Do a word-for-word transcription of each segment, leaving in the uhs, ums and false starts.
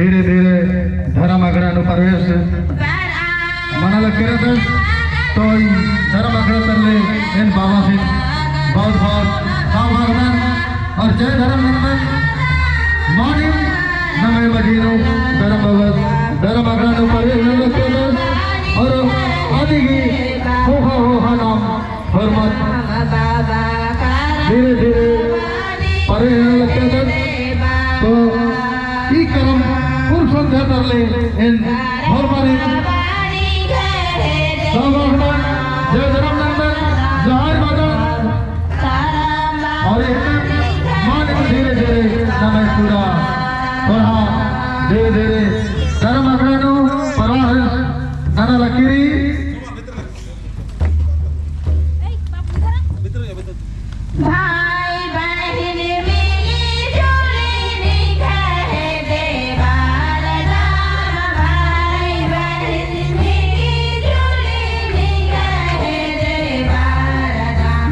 धीरे धीरे धर्म अखड़ा नू प्रवेश मना लग करत। तो ई धर्म अखड़ा तरले एन बाबासिन बहुत बहुत सौभागदन और जय धर्म नंदन। मानिम नम्है मझी नू धर्म बाबा धर्म अखड़ा नू प्रवेश नना लग करत और अदिगी ख़ोख़ा ख़ोख़ा नाम होरमर धीरे धीरे परे नना लग करत। तो ई करम कुल संध्या तरले एन होरमर सब अखड़ा जय धर्म नंदन, जय माता। और एन मानिम धीरे धीरे नम्है पूरा पड़हा धीरे धीरे धर्म अखड़ा नू प्रवेश नना लगी रई। भाई बहिन मिली जुली निंग्है हेद्दे बरदम, भाई बहिन मिली जुली निंग्है हेद्दे बरदम,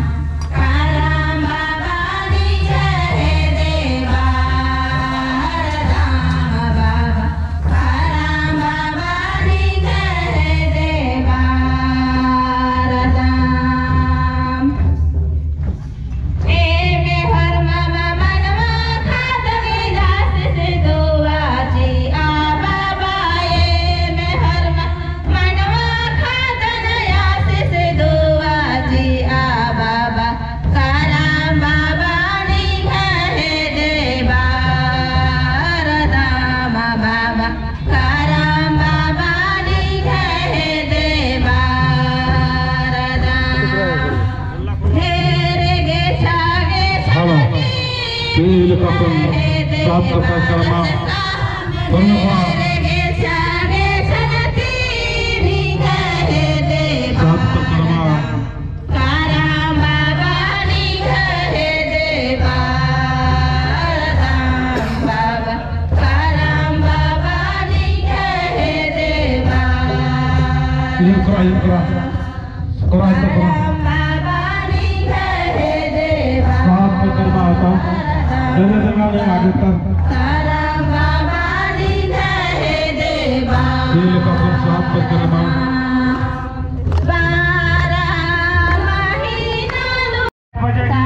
करम बाबा निंग्है हेद्दे बरदम बाबा। करम बाबा निंग्है हेद्दे बरदम बाबा, करम बाबा निंग्है हेद्दे बरदम। ढेर गे छागे हाँ, तेल कपन साफ सफाई करमा, करमा। साफ सफाई करमा। करम बाबा निंग्है हेद्दे बरदम बाबा, करम बाबा निंग्है हेद्दे बरदम। इरकरा, इरकरा। कोरा, इरकरा। करम बाबा निंग्है हेद्दे बरदम। साफ सफाई करमा होता। जगह जगह में आगे तक। करम बाबा निंग्है हेद्दे बरदम। तेल कपन साफ सफाई करमा। बजगी,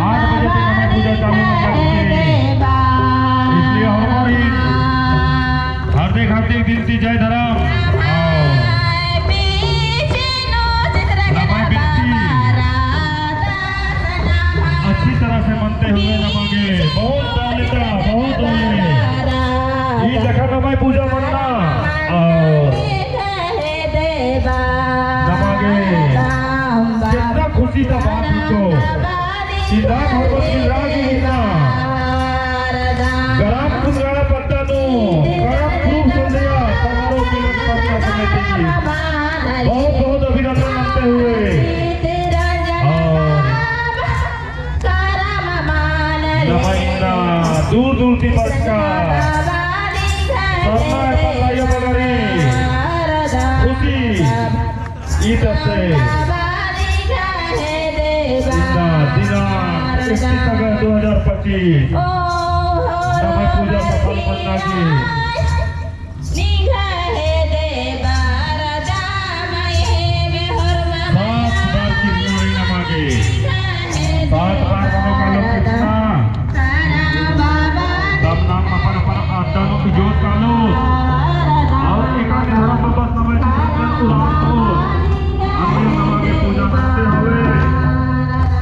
आठ बजे से नम्है पूजा चालू होना चाहिए। इसलिए हमारी हार्दिक, हार्दिक दिल ती जय धरम। आओ। नम्है बिनती अच्छी तरह से मनते हुए नमा गे बहुत दौलत, बहुत दौलत। ई जगह नम्है पूजा मन्ना। आओ। नमा गे कितना खुशी ता बात ही तो। सीधा भगवत की राज ही ना। ग्राम कुंदरा पत्ता नू, ग्राम कुंदरा संध्या समारोह मिलन प्रार्थना समिति की बहुत बहुत अभिनंदन मानते हुए। और नम्है इन्ना दूर दूर ती बरचका सरना पल्ला या बगरी खुशी ईद से इन्ना दिनांक इकतीस अगस्त दो हज़ार पच्चीस नम्है पूजा सफल मन्ना की निंग्है हेद्दे बरदम एम होरमर। सात बार किरना रई नमा गे। सात बार मनो कालो किरना। करम बाबा। तब नाम अपन अपन अड्डा नू जोत कालो। और एका के धरम बाबा समय से उड़ान को। अन्य नमा गे पूजा करते हुए।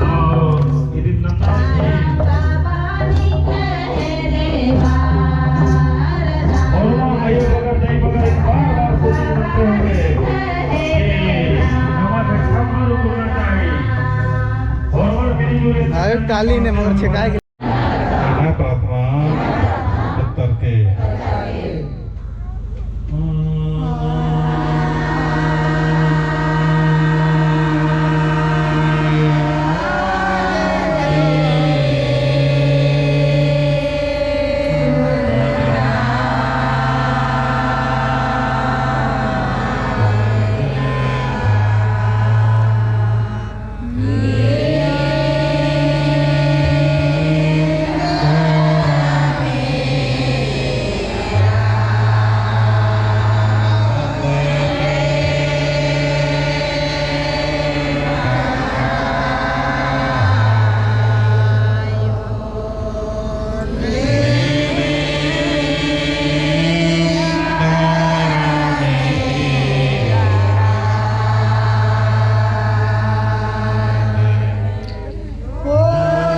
और इदिन नंदा की और वहाँ आयो बगैर, जाई बगैर, बार बार कोशिश करते हुए कि नमाज खत्म रुकना चाहिए। और, और मेरी जो आयो काली ने मगर छिकाए